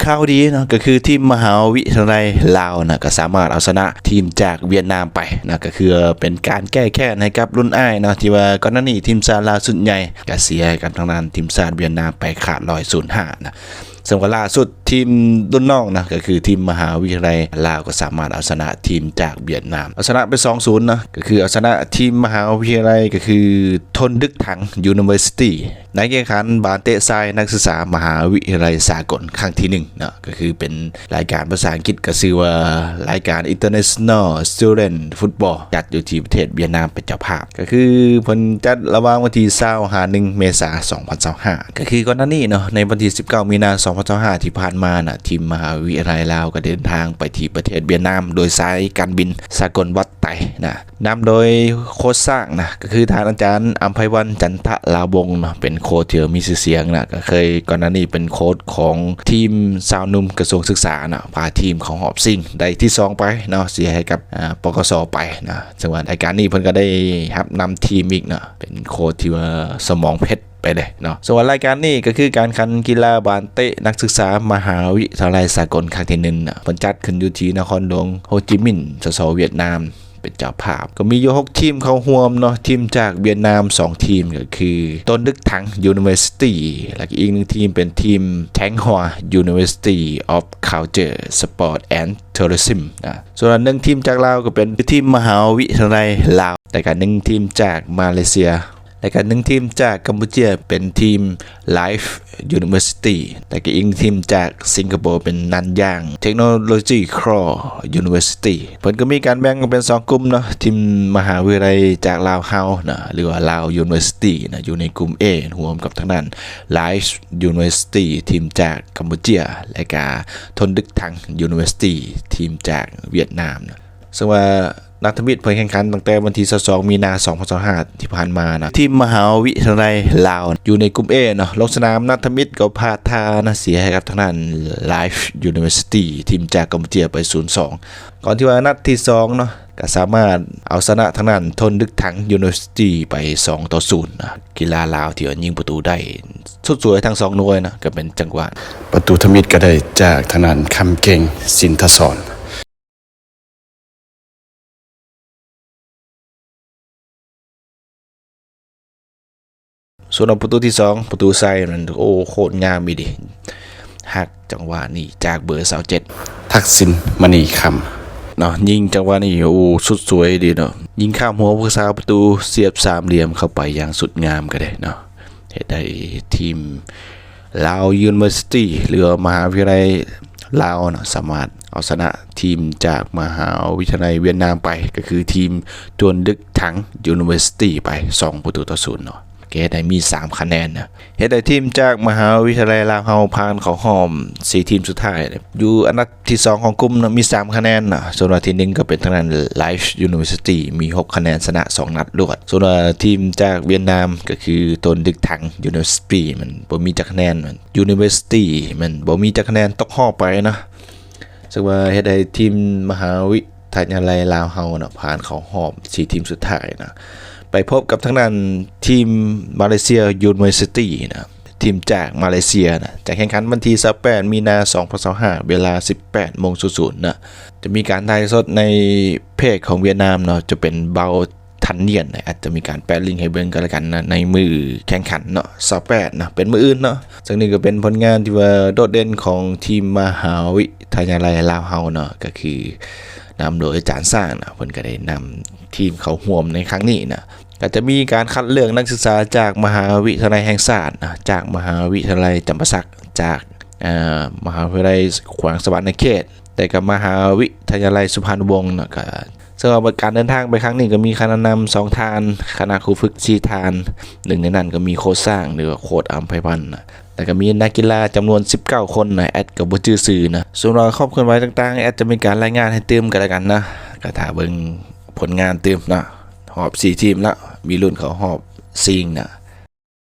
ຂ່າວດີເນາະ ກໍຄືທີມມະຫາວິທະຍາໄລລາວນະ ກໍສາມາດເອົາຊະນະທີມຈາກຫວຽດນາມໄປນະ ກໍຄືເປັນການແກ້ແຄ້ນໃຫ້ກັບລຸ້ນອ້າຍເນາະ ທີ່ວ່າກ່ອນໜ້ານີ້ທີມຊາດລາວຊຸດໃຫຍ່ກໍເສຍໃຫ້ກັບທາງດ້ານທີມຊາດຫວຽດນາມໄປຂາດລອຍ ສູນຫ້າ ນະ. ເຊິ່ງວ່າລ່າສຸດທີມລຸ້ນນ້ອງນະ ກໍຄືທີມມະຫາວິທະຍາໄລລາວ ກໍສາມາດເອົາຊະນະທີມຈາກຫວຽດນາມ ເອົາຊະນະໄປ ສອງສູນ ນະ ກໍຄືເອົາຊະນະທີມມະຫາວິທະຍາໄລ ກໍຄື ທົນດຶກຖັງ University ໃນແຂ່ງຂັນບານເຕະຊາຍນັກສຶກສາມະຫາວິທະຍາໄລສາກົນຄັ້ງທີໜຶ່ງເນາະ ກໍຄືເປັນລາຍການພາສາອັງກິດ ກໍຊື່ວ່າລາຍການ International Student Football ຈັດຢູ່ທີ່ປະເທດຫວຽດນາມເປັນເຈົ້າພາບ ກໍຄືເພິ່ນຈັດລະຫວ່າງວັນທີຊາວຫາໜຶ່ງເມສາ ສອງພັນຊາວຫ້າ ກໍຄືກ່ອນໜ້ານີ້ເນາະ ໃນວັນທີສິບເກົ້າມີນາ ສອງພັນຊາວຫ້າ ທີ່ຜ່ານມານະ ທີມມະຫາວິທະຍາໄລລາວກໍເດີນທາງໄປທີ່ປະເທດຫວຽດນາມ ໂດຍສາຍການບິນສາກົນວັດໄຕນະ. ນຳໂດຍໂຄດຊ້າງນະ ກໍຄືທ່ານອາຈານ ອຳໄພວັນ ຈັນທະລາວົງເນາະ ເປັນໂຄດທີ່ມີຊື່ສຽງນະ ກໍເຄີຍ ກ່ອນໜ້ານີ້ເປັນໂຄດຂອງທີມຊາວໜຸ່ມກະຊວງສຶກສາເນາະ ພາທີມເຂົ້າຮອບຊິງໄດ້ທີສອງໄປເນາະ ເສຍໃຫ້ກັບ ອາ ປກສ ໄປນະ. ເຊິ່ງວ່າລາຍການນີ້ເພິ່ນກໍໄດ້ຮັບນຳທີມອີກເນາະ ເປັນໂຄດທີ່ວ່າສະໝອງເພັດໄປເລີຍເນາະ. ສ່ວນລາຍການນີ້ກໍຄືການແຂ່ງຂັນກິລາບານເຕະນັກສຶກສາມະຫາວິທະຍາໄລສາກົນຄັ້ງທີໜຶ່ງນະ ເພິ່ນຈັດຂຶ້ນຢູ່ທີ່ນະຄອນຫຼວງໂຮຈິມິນ ສສ ຫວຽດນາມ ເປັນເຈົ້າພາບ ກໍມີຢູ່ຫົກທີມເຂົ້າຮ່ວມເນາະ ທີມຈາກຫວຽດນາມສອງທີມ ກໍຄື ໂຕນດຶກຖັງ University ແລ້ວກໍອີກໜຶ່ງທີມເປັນທີມ ແທງຮວ University of Culture, Sport and Tourism ນະ. ສ່ວນໜຶ່ງທີມຈາກລາວກໍເປັນທີມມະຫາວິທະຍາໄລລາວ ແລ້ວກໍໜຶ່ງທີມຈາກມາເລເຊຍ ແລ້ວກໍໜຶ່ງທີມຈາກກຳປູເຈຍເປັນທີມ Life University ແລ້ວກໍອີກໜຶ່ງທີມຈາກສິງກະໂປເປັນ Nanyang Technological University. ເພິ່ນກໍມີການແບ່ງອອກເປັນສອງກຸ່ມເນາະ ທີມມະຫາວິທະຍາໄລຈາກລາວເຮົານະ ຫຼືວ່າ Lao University ນະ ຢູ່ໃນກຸ່ມ A ຮ່ວມກັບທາງດ້ານ Life University ທີມຈາກກຳປູເຈຍ ແລະກະ ໂທນດຶກຖັງ University ທີມຈາກຫວຽດນາມນະ. ເຊິ່ງວ່ານັດທຳອິດເພິ່ນແຂ່ງຂັນຕັ້ງແຕ່ວັນທີຊາວສອງມີນາ ສອງພັນຊາວຫ້າ ທີ່ຜ່ານມານະ ທີມມະຫາວິທະຍາໄລລາວຢູ່ໃນກຸ່ມ A ເນາະ ລົງສະໜາມນັດທຳອິດກໍພາດທ່ານະ ເສຍໃຫ້ກັບທາງດ້ານ Life University ທີມຈາກກຳປູເຈຍໄປ ສູນສອງ ກ່ອນທີ່ວ່ານັດທີສອງເນາະ ກໍສາມາດເອົາຊະນະທາງດ້ານໂທນດຶກຖັງ University ໄປ ສອງຕໍ່ສູນ ນະ. ກິລາລາວທີ່ວ່າຍິງປະຕູໄດ້ສຸດສວຍທັງສອງໜ່ວຍນະ ກໍເປັນຈັງຫວະ ປະຕູທຳອິດກໍໄດ້ຈາກທາງດ້ານ ຄຳເກັ່ງ ສິນທະສອນ. ສ່ວນປະຕູທີສອງ ປະຕູໄຊນັ້ນ ໂອ້ ໂຄດງາມອີ່ຫຼີ ຫັກຈັງຫວະນີ້ຈາກເບີຊາວເຈັດ ທັກສິນ ມະນີຄຳ ເນາະ ຍິງຈັງຫວະນີ້ ໂອ້ ສຸດສວຍດີເນາະ ຍິງຂ້າມຫົວຜູ້ຮັກສາປະຕູ ສຽບສາມຫຼ່ຽມເຂົ້າໄປຢ່າງສຸດງາມກໍໄດ້ເນາະ ເຮັດໃຫ້ທີມ Lao University ຫຼືວ່າມະຫາວິທະຍາໄລລາວເນາະ ສາມາດເອົາຊະນະທີມຈາກມະຫາວິທະຍາໄລຫວຽດນາມໄປ ກໍຄືທີມ ໂຕນດຶກຖັງ University ໄປ ສອງປະຕູຕໍ່ສູນເນາະ ກໍເຮັດໃຫ້ມີສາມຄະແນນນະ ເຮັດໃຫ້ທີມຈາກມະຫາວິທະຍາໄລລາວເຮົາຜ່ານເຂົ້າຮອບສີ່ທີມສຸດທ້າຍ ຢູ່ອັນດັບທີສອງຂອງກຸ່ມເນາະ ມີສາມຄະແນນເນາະ ສ່ວນວ່າທີໜຶ່ງກໍເປັນທາງດ້ານ Life University ມີຫົກຄະແນນ ຊະນະສອງນັດລວດ ສ່ວນວ່າທີມຈາກຫວຽດນາມກໍຄື ໂຕນດຶກຖັງ University ມັນບໍ່ມີຈັກຄະແນນ University ມັນບໍ່ມີຈັກຄະແນນ ຕົກຮອບໄປເນາະ ເຊິ່ງວ່າເຮັດໃຫ້ທີມມະຫາວິທະຍາໄລລາວເຮົາເນາະ ຜ່ານເຂົ້າຮອບສີ່ທີມສຸດທ້າຍເນາະ ໄປພົບກັບທາງດ້ານທີມມາເລເຊຍ University ນະ ທີມຈາກມາເລເຊຍນະ ຈະແຂ່ງຂັນວັນທີຊາວແປດມີນາ ສອງພັນຊາວຫ້າ ເວລາສິບແປດໂມງສູນສູນນະ ຈະມີການຖ່າຍທອດສົດໃນເພຈຂອງຫວຽດນາມເນາະ ຈະເປັນເບົາ ທັນນຽນ ອາດຈະມີການແປະລິ້ງໃຫ້ເບິ່ງກັນແລະກັນນະ ໃນມື້ແຂ່ງຂັນເນາະ ຊາວແປດເນາະ ເປັນມື້ອື່ນເນາະ ເຊິ່ງນີ້ກໍເປັນຜົນງານທີ່ວ່າໂດດເດັ່ນຂອງທີມມະຫາວິທະຍາໄລລາວເຮົາເນາະ ກໍຄືນຳໂດຍອາຈານຊ້າງເນາະ ເພິ່ນກໍໄດ້ນຳທີມເຂົ້າຮ່ວມໃນຄັ້ງນີ້ນະ ກໍຈະມີການຄັດເລືອກນັກສຶກສາຈາກມະຫາວິທະຍາໄລແຫ່ງຊາດນະ ຈາກມະຫາວິທະຍາໄລຈຳປາສັກ ຈາກ ເອີ ມະຫາວິທະຍາໄລແຂວງສະຫວັນນະເຂດ ແລະກະມະຫາວິທະຍາໄລສຸພານຸວົງເນາະ ກະ ເຊິ່ງວ່າການເດີນທາງໄປຄັ້ງນີ້ກໍມີຄະນະນຳສອງທ່ານ ຄະນະຄູຝຶກສີ່ທ່ານ ໜຶ່ງໃນນັ້ນກໍມີໂຄດຊ້າງ ຫຼືວ່າໂຄດອຳໄພວັນນະ ແລະກະມີນັກກິລາຈຳນວນສິບເກົ້າຄົນນະ ແອັດກໍບໍ່ຈື່ຊື່ນະ ສ່ວນວ່າຄວາມເຄື່ອນໄຫວຕ່າງໆ ແອັດຈະມີການລາຍງານໃຫ້ຕື່ມກັນແລ້ວກັນນະ ກະຖ້າເບິ່ງຜົນງານຕື່ມເນາະ ຮອບສີ່ທີມລະ ມີລຸ້ນເຂົ້າຮອບຊິງນະ.